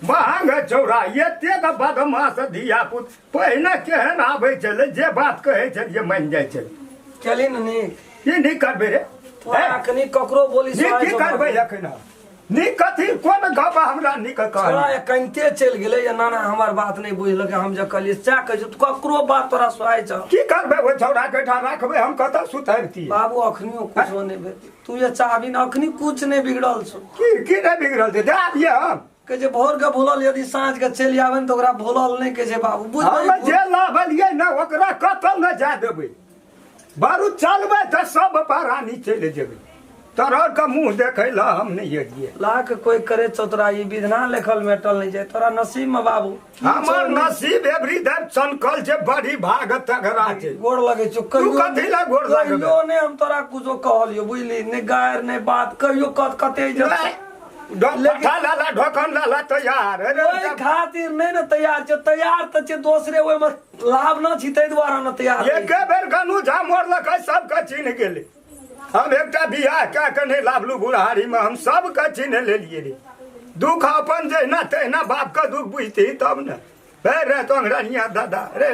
महंग चौरा एतेक बदमाश धिया पुत पहिने केहन आबै छलै जे बात कहै छलियै मानि जाइ छलै। केली ने नीक। की नीक करबै रे? तोरा अखनी ककरो बोली नीक की करबै अखन हम? नीक कथी कोन गप हमरा नीक कहल? छोड़ा कनिते चलि गेलै या नाना हमर बात नहि बुझलकै, हम जे कहलियै सएह कहै छौ, ककरो बात तोरा सोहाइ छौ? की करबै ओहि छौड़ा के एहिठाम राखबै हम कतऽ सुतैबतियै? बाबू अखनियो कुछो नहि भेल, तू जे चाहबी ने अखनी कुछ नहि बिगड़ल छौ। की की नहि बिगड़ल छै? दए आबियै हम। कहै छै भोर के भूलल यदि साँझ के चलि आबै ने तऽ ओकरा भूलल नहि कहै छै बाबू, बुझबै हम जे लाबलियै ने ओकरा कतौ नहि जाय देबै। बारू चलबै तऽ सब परानी चलि जेबै, तोरा के मुँह देखै लए हम नहि एलियै। लाख कोई करे चौतरा ई विधना लिखल मेटल नहीं जाए तोरा नसीब में बाबू। हमर नसीब एवरी देव चमकल छै, बड़ी भाग तगड़ा छै। गोड़ लगे छौ। तू कथी लए गोड़ लगबै? कहियो नहि हम तोरा कुछो कहलियो बुझली, नहि गारि नहि बात, कहियो कत कते इज्जत नहि, पठा लाला ढोकन लाला तैयार अरे ओहि खातिर नहि ने तैयार छै, तैयार तऽ छै दोसरे, ओहिमे लाभ न छी ताहि दुआरे न तैयार नहि। एके बेर गनु झा मरलकै सबके चिन्ह गेलै। हम एकटा बियाह कए के नहि लाभलू बुढ़ारीमे, हम सबके चिन्ह लेलियै रे। दुख अपन जहिना तहिना बापके दुख बुझती तब ने। हे रे तोंगरनिया दादा रे,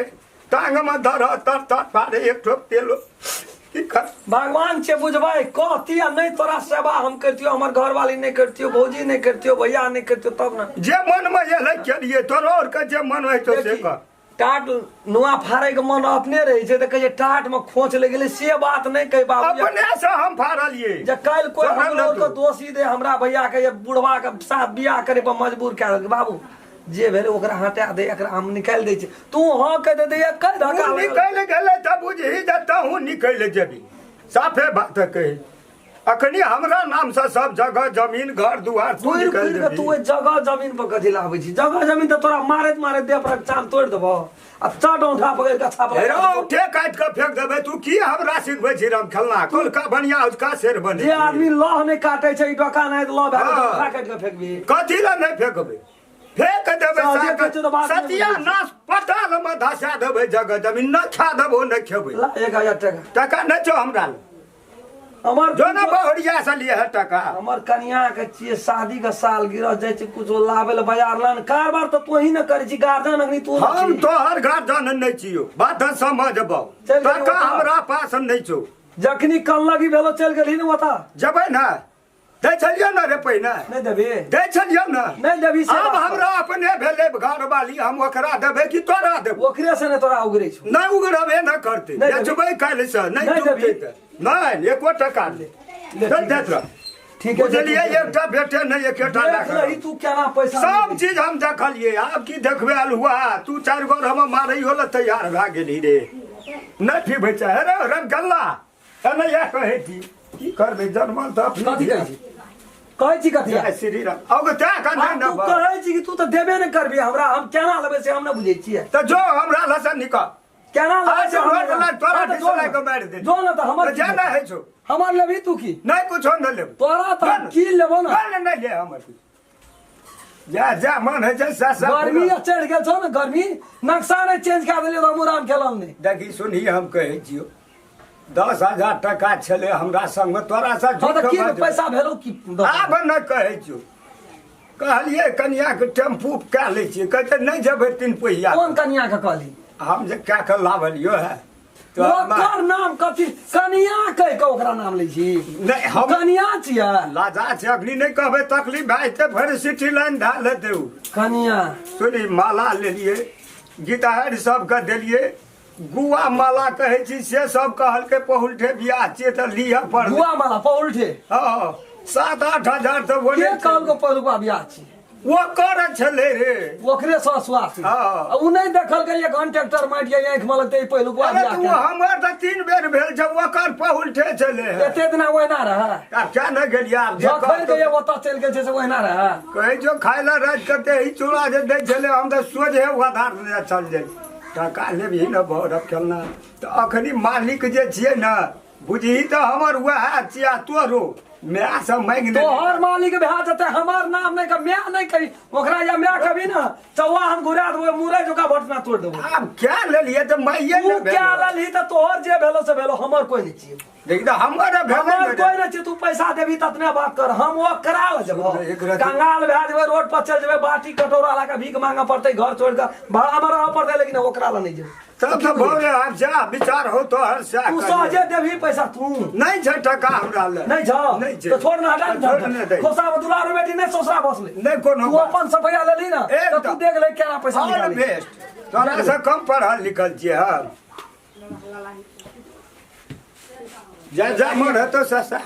टांगमे धर तर तर पारे एक ठोप तेलो की कर। भगवान छै बुझबै कहती आ नहि तोरा सेवा हम करतियो, हमर घरवाली नहि करतियो, भौजी नहि करतियो, भैया नहि करतियो तब ने। जे मनमे एलै केलियै, तोरो आरके जे मन होइ छौ से देखी, कर। टाट नुआ फाड़े के मन अपने रहे छै तऽ कहै छै टाट में खोच लग गेलै, से बात नहि कहि बाबू। अपने से हम फाड़लियै। जे काल्हि कोई समझ हमरो ने के तू। दोषी दे हमरा भैया के, ये बुढ़वा के साथ बियाह करे पर मजबूर कए देलकै। बाबू जे भेलै ओकरा हटा दे, एकरा हम निकालि दै छी, तू हाँ कहि दे, एक कहि धक्का तू लगल। निकलि गेलै तऽ बुझही जे तहूँ निकलि जेबी, साफे बात कही। अखनी हमरा नाम से सब जगह जमीन घर दुआर तू घुरि निकलि घुरि के जेबी। तू ओहि जगह जमीन पर कथी लाबै छी? जगह जमीन तऽ तोरा मारैत मारैत देह पर चाम तोड़ि देबौ आ चट औंठा पकड़ि कऽ छाप हे रौ, उठे काटि कऽ फेंक देबै। तू की हमरा सिखबै छी राम खेलना? कोलका बनिया उचका शेर बने जे आदमी लह नहि काटै छै, ई डोका नहि लह भए गेल, हाँ। औंठा काटि कऽ फेकबी? कथी लए नहि फेकबै? फेंक देबै। सहजे कहै छै तऽ बात नहि सतिया बुझै छी। नाश पताल मे धसा देबै, जगह जमीन न खा देबो न खेबै। ला 1000 टाका। टका नहि छौ हमरा लग। हमर जो ने बहुरिया से लिए है टका। हमर कनिया के छियै शादी के साल गिरह जाइ छै कुछो लाबै लए बाजार लान, कारबार तऽ तोही ने करै छी, गार्जियन अखनी तू ने हम छी। तोहर गार्जियन नहि छियौ, बात समझबौ। चलि गेलियै टका ओतऽ। हमरा पास नहि छौ। जखनी कलगी भेलो चलि गेलही ने ओतऽ। जेबै ने, दै छलियौ ने रे पहिने? नहि देबी? दै छलियौ ने। नहि देबी से आब बात। हमरा अपने भेलै घरवाली, हम ओकरा देबै कि तोरा देबै? ओकरे से ने तोरा उगरै छौ। नहि उगरबे न करतै। नहि देबी। बेचबै काल्हि से नहि नहि चुकतै देबी। तऽ नहि एको टका नहि। ले, चल ठीक दैत रह। ठीक है, बुझलियै? ठीक है। एकटा बेटे नहि एकेटा देख लए कऽ। लही तू केना पैसा सब नहि चीज हम देखलियै, आब की देखबै अलहुआ? तू चारि गोर हम मारैयो लए तैयार भए गेली रे। नहि पीबै चाहे रे रमगल्ला एना इएह कहै छी, की करबै जनमल तऽ अपने। कथी कहै छी? कहै छी कथी? जय श्री राम। अब तैं कऽ आ नहि तू ने कहै छी कि तू तऽ देबे नहि करबी हमरा, हम केना लेबै से हम नहि बुझै छियै। तऽ जो हमरा लसन निकल। केना लेबै आज से हम रोड नहि लग तोरा हाँ, तऽ जो डिसलाइ ने। के मारि देली। जो ने तऽ हमर तऽ की जा लेबै? नहि होइ छौ। हमर लेबही तू की? नहि कुछो नहि लेबै। तोरा तऽ हम नहि, की लेबो ने? नहि नहि ले हमर कुछ। जा जा मन होइ छै सएह सएह। गर्मी चढ़ि गेल छौ ने गर्मी, नक्शा नहि चेंज कए देलियै तऽ हमहूँ राम खेलल नहि। देखी सुनही, हम कहै छियौ 10,000 टका छलै हमरा संगमे, तोरा से हँ तऽ झूठ की बाजबै। पैसा भेलौ की? आब नहि कहै छियौ। कहलियै कनियाके टेम्पू कए लै छियै, कहै छै नहि जेबै तीन पहिया। कोन कनिया के कहली? हम जे कए कऽ लाबलियो है तऽ ओकर नाम कथी? कनिया कहि कऽ ओकरा नाम लै छी? नहि हम कनिया छियै। लाजा छै, अखनी नहि कहबै, तकलीफ भए जेतै, फेर सिटी लाइन धए लेतै ओ। कनिया सुनी, माला लेलियै, गीताहरि सबके देलियै, गुआ माला कहै छी से सब कहलकै पहुलठे बियाह छियै तऽ लिअ पड़लै। गुआ माला पहुलठे? हँ, 7-8 हजार तऽ के बोले। कहलको पहिलुका बियाह छी? ओकर छलै रे। ओकरे ससुआ छी। हँ। आ उ नहि देखलकै एक घन ट्रैक्टर माटि के आँखि में लगतै ई पहिलुकवा अरे बियाह तू केने। हमर तऽ 3 बेर भेल छै, ओकर पहुलठे छलै हे। एते दिना ओहिना रहै? आब क्या नहि गेलियै आब जे जखन के कहतौ। ओतऽ चलि गेल छै से ओहिना रहै? कहै छौ खाय लए राति कते ई चूड़ा जे दै छलै, हम तऽ सोझे आधार चल जाइ। टका लेबही ने भरब खेलना तऽ अखनी मालिक जे छियै ने बुझही तऽ हमर वएह छियै आ तोरो माय सब मांगि ले। तोहर मालिक भए जेतै, हमर नाम नहि कह, माय नहि कही ओकरा, या माय कभी ना चौवा हम घुरा देबो, मुरै जोका भटना तोड़ देबो। आब क्या लेलिए तऽ माइये तू ने क्या भेलै। लेलही तऽ तोहर जे भेलो से भेलो, हमर कोई नहीं छियै। देख तऽ हमर भेलै हमर ने। कोई नहीं छियै। तू पैसा देबही ततने बात कर, हम ओकरा लऽ जेबो। एक रति- कंगाल भए जेबै, रोड पर चलि जेबै, बाटी कटोरा लए कऽ भीख मांगऽ पड़तै, घर छोड़ि कऽ भाड़ा मे रहऽ पड़तै, लेकिन ओकरा लऽ नहि जेबै। तब तऽ भऽ गेल, आब जा विचार हो तोहर सएह तू करिहे। सहजे देबही पैसा तू? नहि छै टका हमरा लग। नहीं छौ? नहि छै। तो छोड़ ना, हटा। छोड़ ने दे। खोसा में दुलारू बेटी नहीं ससुरा बसले। नहि कोनो तू बात। अपन सफैया लेली ना तो तू एकदम। देख ले केना पैसा और निकाली। बेस्ट तोरा से कम पढ़ल लिखल छियै हम। जा जा, मन हेतौ सस्ता।